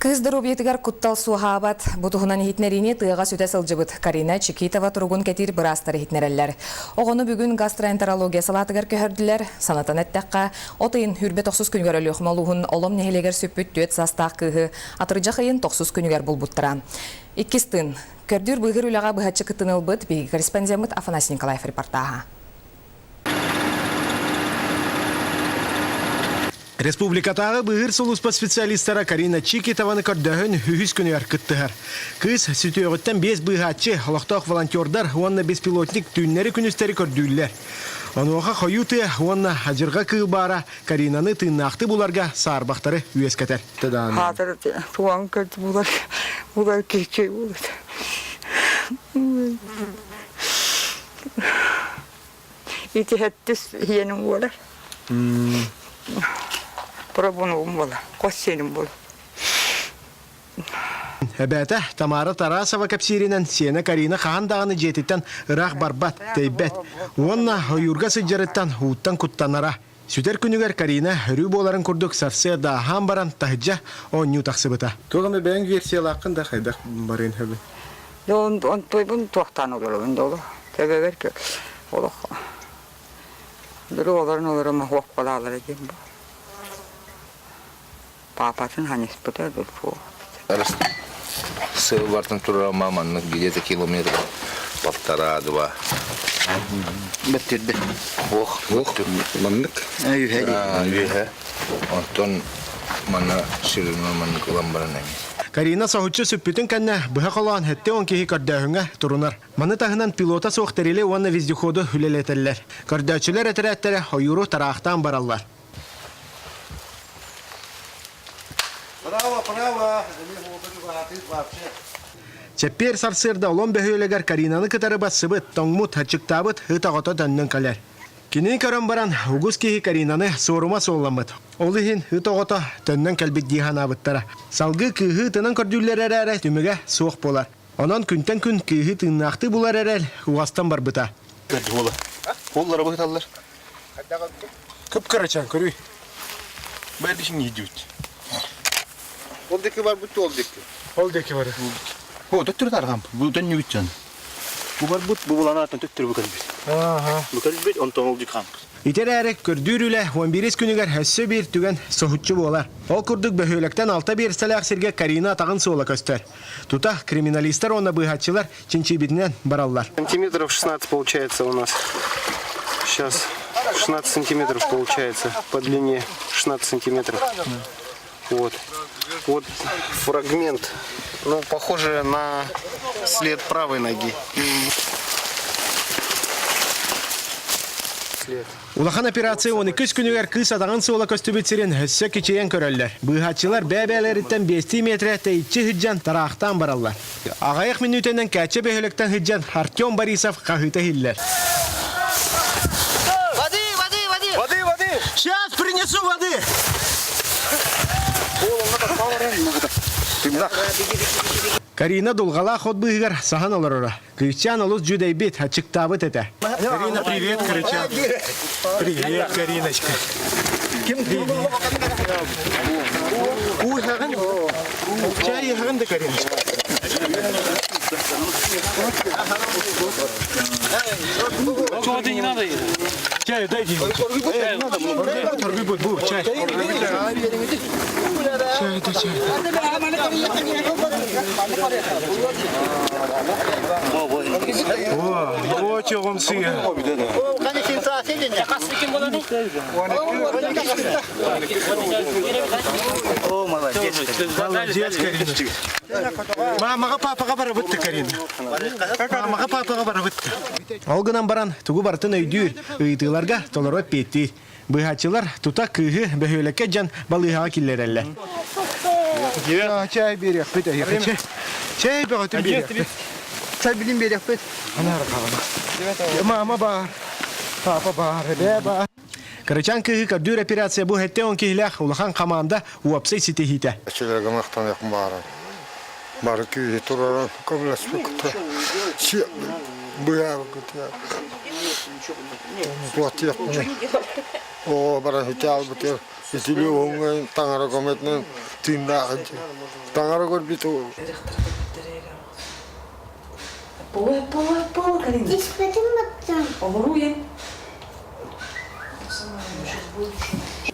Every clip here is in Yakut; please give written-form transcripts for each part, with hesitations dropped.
Кыыс доруобуйатыгар куттал суоһаабат. Бу туһунан иһитиннэриини тыаҕа сүтэ сылдьыбыт Карина Чикитова туругун кэтиир быраастар иһитиннэрэллэр. Оҕону бүгүн гастроэнтерология салаатыгар көһөрдүлэр. Санатан эттэххэ, от ыйын үрбэ тохсус күнүгэр Өлүөхүмэ улууһун Олом нэһилиэгэр сүппүт түөрт саастаах кыыһы атырдьах ыйын тохсус күнүгэр булбуттара. Иккис тыын. Көрдүүр-быыһыыр үлэҕэ быһаччы кыттыыны ылбыт биһиги корреспондеммыт Афанасий Николаев репортаһа. Республикатааҕы быыһыыр сулууспа специалистара Карина Чикитованы көрдөһөн үһүс күнүгэр кыттыһар. Кыыс сүтүөҕүттэн биэс быыһааччы, олохтоох волонтердар уонна беспилотник түүннэри-күнүстэри көрдүүллэр. Онуоха хойуу тыа уонна адьырҕа кыыл баара Каринаны тыыннаахтыы буларга саарбахтары үөскэтэр. Хаатыр туган көрд булар булар кичи булар. Ити хэттис иэним буолар. Пробунугум буолар, хос сиэним буолар. Эбээтэ Тамара Тарасова кэпсииринэн сиэнэ Карина хаһан даҕаны дьиэтиттэн ыраах барбат, тэйбэт. Уонна ойуурга сылдьарыттан ууттан куттанара. Сүтэр күнүгэр Карина өрүү буоларын курдук сарсыарда аһаан баран таһырдьа оонньуу тахсыбыта. Туох эмэ бэйэҥ версиялааххын да хайдах барыан сөбүй? Онтуйбун туохтаан олоробун да төбөбөр олох дөрү олорон олорон оһуох балаалара диэн бу паапатын ханьыспыта суох. Сыл бартан турар маннык где-то километр полтора-два. Бэттирде. Ох, ох, маннык. Үһэ. Үһэ. Онтон манна сүрүнү маннык ылан баран эми. Карина соһуччу сүппүтүн кэннэ быһа холоон 70 киһи көрдөөһүҥҥэ турунар. Маны таһынан пилота суох тэрили уонна вездеходу үлэлэтэллэр. Көрдөөччүлэр этэрээттэрэ ойууру тараахтаан бараллар. Право, право! Чэппиэр сарсыарда Олом бөһүөлэгэр Каринаны кытары бассыбыт, тоҥмут, аччыктаабыт ыт оҕото төннөн кэлэр. Кинини көрөн баран, угус киһи Каринаны суорума суолламмыт. Ол иһин ыт оҕото төннөн кэлбит дии санаабыттара. Салгыы кыыһы ытынан көрдүүллэр эрээри түмүгэ суох буолар. Онон күнтэн күн кыыһы тыыннаахтыы булар эрэл уостан барбыта. Буола. Буоллара быһыталлар. Кып-кырачаан көрүй. Бэрдишин иһдибит. Ол диэки барбыт ол диэки. Ол диэки бары. О, төттөрү тарҕам. Бу төннүбүт дьон. Бу барбыт, бу буланааттан төттөрү бу кэлбит. Бу кэлбит, онтон ол диэки хаампыт. Ити эрээри көрдүүр үлэ 11 күнүгэр өссө биир түгэн соһуччу буолар. Ол курдук бөһүөлэктэн алта биэрсэлээх сиргэ Карина атаҕын суола көстөр. Тута криминалистар уонна быыһааччылар чинчийбитинэн бараллар. Сантиметров 16 получается у нас. Сейчас 16 сантиметров получается по длине 16 сантиметров. Вот. Вот фрагмент, ну, похоже на след правой ноги. След. Улахан операция 12 күнүгэр кыыс атаҕын суола көстүбүт сирин өссө кичэйэн көрөллөр. Быыһааччылар бэйэ-бэйэлэриттэн биэстии метрэ тэйиччи сылдьан тараахтаан бараллар. Аҕыйах мүнүүтэнэн Кээчэ бөһүөлэктэн сылдьан Артем Борисов хаһыыта иһиллэр. Воды, воды, воды! Воды, воды! Сейчас принесу воды! Карина дулҕалаах от быыһыгар саһан олороро. Кыысчаан олус дьүдэйбит, аччыктаабыт этэ. Карина, привет, Карачан. Привет, Кариночка. Ким Уу Чай иһэҕин да, Кариночка? Чего не надо? Чай, дайте. Торгуй будет, бу, чай. Чай, да, чай. О, чоҕум сыа. О, молодец. Молодец, Карина. Мамаҕа, папаҕа барабыт Карина. Мамаҕа, папаҕа барабыт. Ол гынан баран тугу барытын өйдүүр, ыйытыыларга толору эппиэттиир. Быыһааччылар тута кыыһы бөһүөлэккэ дьон балыыһаҕа киллэрэллэр. Чай биэриэхпит эһиэхэ. Чэй бөҕөтүн биэриэхпит. Чай билин биэриэхпит. Мама баар, папа баар, эбээ баар. Кырачаан кыыһы көрдүүр операция бу 70 киһилээх улахан хамаанда уопсай ситиһиитэ. Эчилэргэ махтаныахпын баҕарабын. Бары күүһү тураран көмөлөспүккүтэ, быһаарбыккытыгар. Платиахпын. Оҕо баран һүтэ итили уһуҥҥа таҥара көмөтүнэн тыыннаах таҥара көрбүт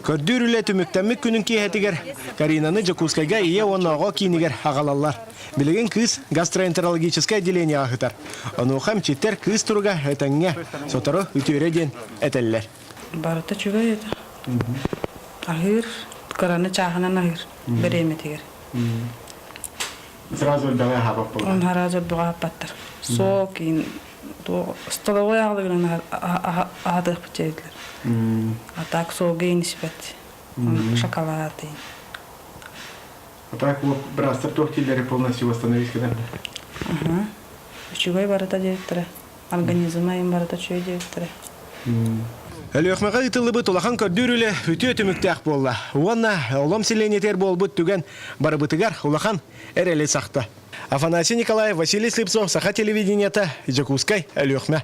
Көрдүүр үлэ түмүктэммит күнүн киэһэтигэр Каринаны Дьокуускайга ийэ уонна оҕо киинигэр аҕалаллар. Билигин кыыс гастроэнтерологическай отделениеҕа сытар. Онуоха эмчиттэр кыыс туруга этэҥҥэ, сотору үтүөрэ диэн этэллэр. Барыта үчүгэй этэ. Аһыыр, кыраны чааһынан аһыыр бириэмэтигэр. Сразу элбэҕи аһаабат буолла. Сразу элбэҕи аһаппаттар. Сок, столовой аҕалыгынан аһатыахпыт диэбитлэр. А так сога испэт. Шоколад. А так вот быраастар туох дииллэри полностью восстановить гынар Ага. Үчүгэй барыта диэбиттэрэ. Организма им барыта үчүгэй диэбиттэрэ. Өлүөхмэҕэ ыытыллыбыт улахан көрдүүр үлэ үтүө түмүктээх буолла. Уонна олом сэлиэнньэтигэр буолбут түгэн барыбытыгар улахан эрэли сахта. Афанасий Николаев, Василий Слепцов, Саха телевидениета, Дьокуускай, Өлүөхмэ.